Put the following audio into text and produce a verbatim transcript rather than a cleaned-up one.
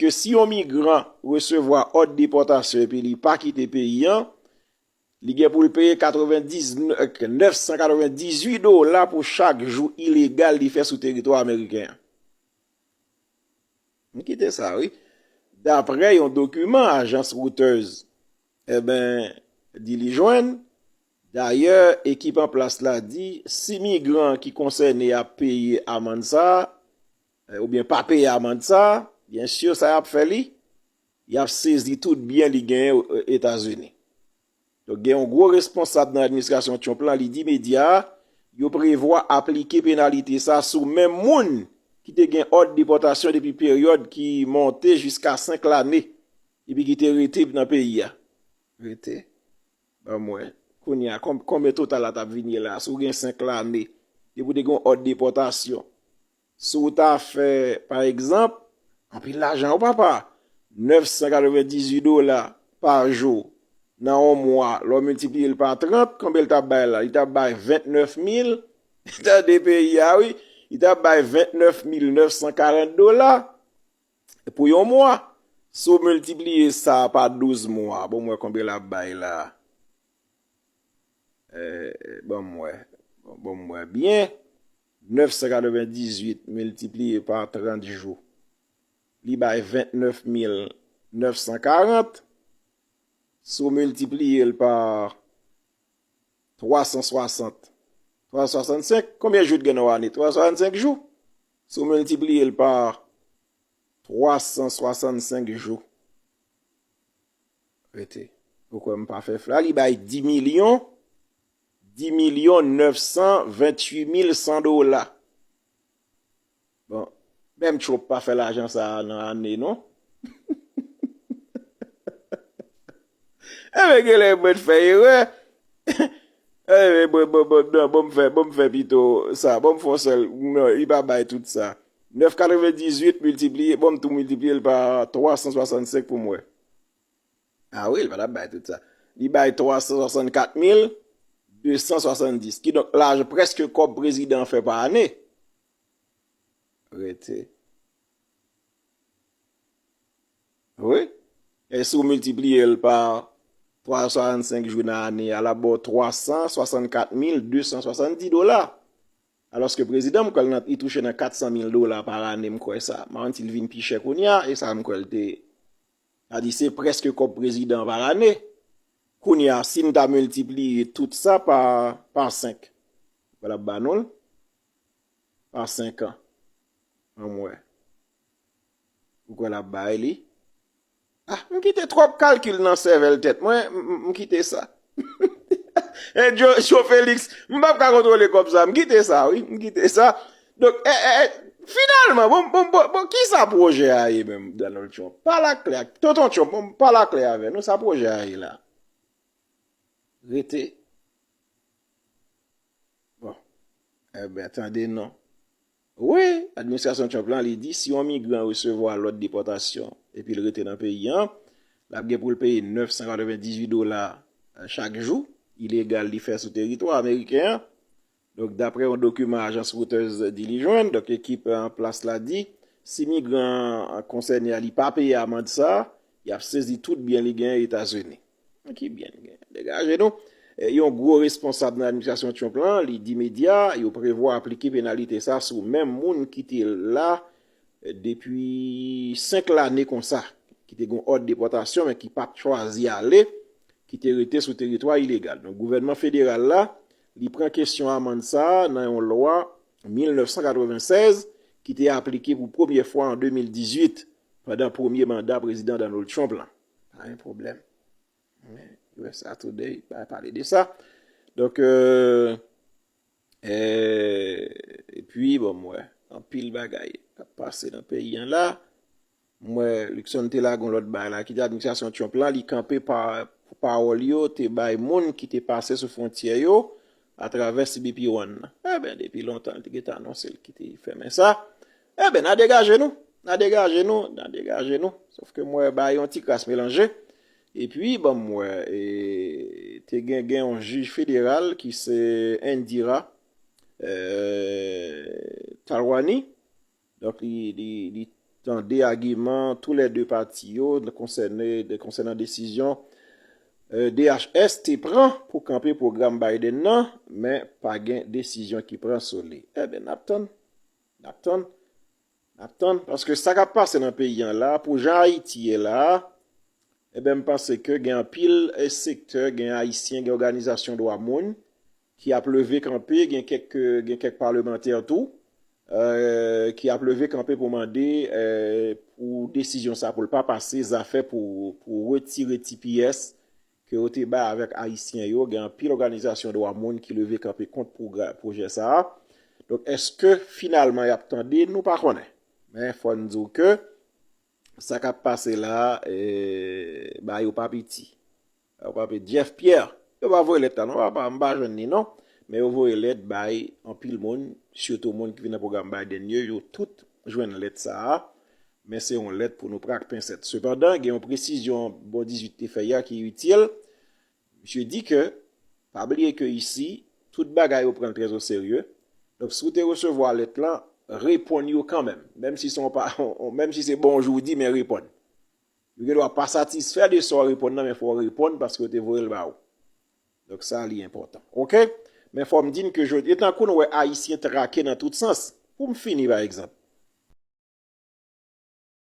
ke si yon migran resevwa òd depòtasyon epi li pa kite peyi an, li gen pou l peye katrevendiznèf, nèf san katrevendizuit dola pou chak jou ilegal li fè sou teritwa ameriken an. M kite sa, wi. Daprè yon dokiman ajans Reuters, e ben, di li jwenn, dayè, ekip an plas la di, si migran ki konsène ap peye amann sa a, e, oubyen pa peye amann sa a, byen si sa y ap fè li, y ap sezi tout byen li genyen, e, Etazini. Donk, gen yon gwo responsab nan administrasyon Trump lan, li di medya a, yo prevwa aplike penalite sa a sou menm moun ki te gen òd depòtasyon depi peryòd ki monte jiska senk lane, epi ki te rete nan peyi a. Rete. Ban m wè. Kounye a, kon-, konbyen total la t ap vin ye la? Si w gen senk lane, depi w te gen yon òd depòtasyon, si w ta fè, pa egzanp, anpil lajan, wi papa, nèf san katrevendizuit dola pa jou nan yon mwa, lè w miltipliye l pa trant, konbyen l t ap bay la? Li t ap bay vennèf mil, tande peyi a, wi, li t ap bay vennèf mil nèf san karant dola pou yon mwa. Si w miltipliye sa pa douz mwa, bon, mwen konbyen l ap bay la? Eh, ban m wè. Ban m wè byen. Nèf san katrevendizuit miltipliye pa trant jou, li bay vennèf mil nèf san karant. Si w miltipliye l pa twa san swasant, twa san swasannsenk, konbyen jou t gen nan yon ane? Twa san swasannsenk jou. Si w miltipliye l pa twa san swasannsenk jou. Rete. Ou kwè m pa fè fla, li bay dis milyon, dis milyon nèf san venntuit mil san dola. Bon, menm Trump pa fè lajan sa a nan ane, non. Enben, genlè mwen t fè erè. Enben, bon, bon, bon, non, bon, m fè, bon, m fè pito sa. Bon, m fè yon sèl, non, li pa bay tout sa. Nèf katrevendizuit miltipliye, bon, m tou miltipliye l pa twa san swasannsenk pou m wè. Ah wi, li pa t ap bay tout sa. Li bay twa san swasannkat mil de san swasanndis. Kidonk, lajan, prèske kòb prezidan an fè pa ane. Rete. Wi. E si w miltipliye l pa twa san swasannsenk jou nan ane a, l ap ba w twa san swasannkat mil de san swasanndis dola. Alòske prezidan, m kwè l nan, li touche nan kat san mil dola pa ane, m kwè sa. M pa konn si l vin pi chè kounye a, e sa m kwè l te. Sa di se prèske kòb prezidan pa ane. Kounye a, si n ta miltipliye tout sa pa, pa senk, ou kwè l ap ba nou l? Pa senk an. Ann wè. Ou kwè l ap bay li? Ah, m kite twòp kalkil nan sèvèl tèt mwen, m, m, m kite sa. E Joe, Joe Felix, m p ap ka kontwole kòb sa, m kite sa, wi, m kite sa. Donk, e, e, e, finalman, bon, bon, bon, bon, ki sa pwojè a ye menm, Donald Trump? Pale aklè, Tonton Trump, bon, pale aklè avè nou, sa pwojè a ye la? Rete. Bon. Enben, tande non. Wi, administrasyon Trump lan, li di si yon migran resevwa lòd depòtasyon epi l rete nan peyi an, l ap gen pou l peye nèf san katrevendizuit dola, eh, chak jou ilegal li fè sou teritwa ameriken an. Donk, daprè yon dokiman ajans Reuters di li jwenn, donk ekip an plas la di, si migran an konsène a li pa peye amann sa a, y ap sezi tout byen li genyen Etazini. Ki byen l genyen? Degaje nou. Eh, yon gwo responsab nan administrasyon Trump lan, li di medya yo prevwa aplike penalite sa sou menm moun ki te la, eh, depi senk lane konsa, ki te gen òd depòtasyon, men ki pa t chwazi ale, ki te rete sou teritwa ilegal. Donk, gouvènman federal la, li pran kesyon amann sa a nan yon lwa mil nèf san katrevennsèz ki te aplike pou premyè fwa an de mil dizuit, pandan premye manda prezidan Donald Trump lan. Pa gen pwoblèm. Men, U S A Today pa pale de sa. Donk, euh, eh, epi, bon, m wè, anpil bagay k ap pase nan peyi an la. M wè Luckson te lage yon lòt bagay la, ki di administrasyon Trump lan, li kanpe pa, pou pawòl yo te bay moun ki te pase sou fwontyè yo atravè C B P One nan. Enben, depi lontan, li te gentan anonse l ki te fèmen sa. Enben, n a degaje nou. N a degaje nou. N a degaje nou. Sòf ke m wè bagay yon ti kras melanje. Epi, ban m wè, e, te gen, gen yon jij federal ki se Indira, eh, Talwani. Donk, li, li, li tande agiman tou lè de pati yo konsène, konsènan desizyon eh, D H S te pran pou kanpe pwogram Biden nan, men pa gen desizyon ki pran sou li. Ebyen, n ap tann, n ap tann, n ap tann, paske sa k ap pase nan peyi an la, pou jan Ayiti ye la, ebyen, m panse ke gen anpil eh, sektè, gen Ayisyen, gen òganizasyon dwa moun ki ap leve kanpe, gen kèk, gen kèk palemantè tou, eh, ki ap leve kanpe pou mande eh, pou desizyon sa pou l pa pase, zafè pou, pou retire T P S ke yo te bay avèk Ayisyen yo, gen anpil òganizasyon dwa moun ki leve kanpe kont pwogra- pwojè sa a. Donk, èske finalman y ap tande? Nou pa konnen. Men fò n di w ke sa k ap pase la, eh, ba yo pa piti. Ba yo pa piti. Jeff Pierre, yo pa voye lèt la non, papa, m pa jwenn li non. Men yo voye lèt bay anpil moun, sitou moun ki vin nan pwogram Biden yo, yo tout jwenn lèt sa a. Men se yon lèt pou nou prak pensèt. Sepandan, gen yon presizyon Bon dizuit te fè yè ki itil. Misye di ke, pa bliye ke isi, tout bagay yo pran l trè o serye. Donk, si w te resevwa lèt lan, reponn yo kanmenm. Menm si se yon pa, menm si se bonjou w di, men reponn. Yo gen dwa pa satisfè de sa w reponn nan, men fò w reponn paske yo te voye l ba ou. Donk, sa li enpòtan. Oke? Men fò m di n ke jodi, e tankou nou wè Ayisyen trake nan tout sans. Pou m fini, pa egzanp,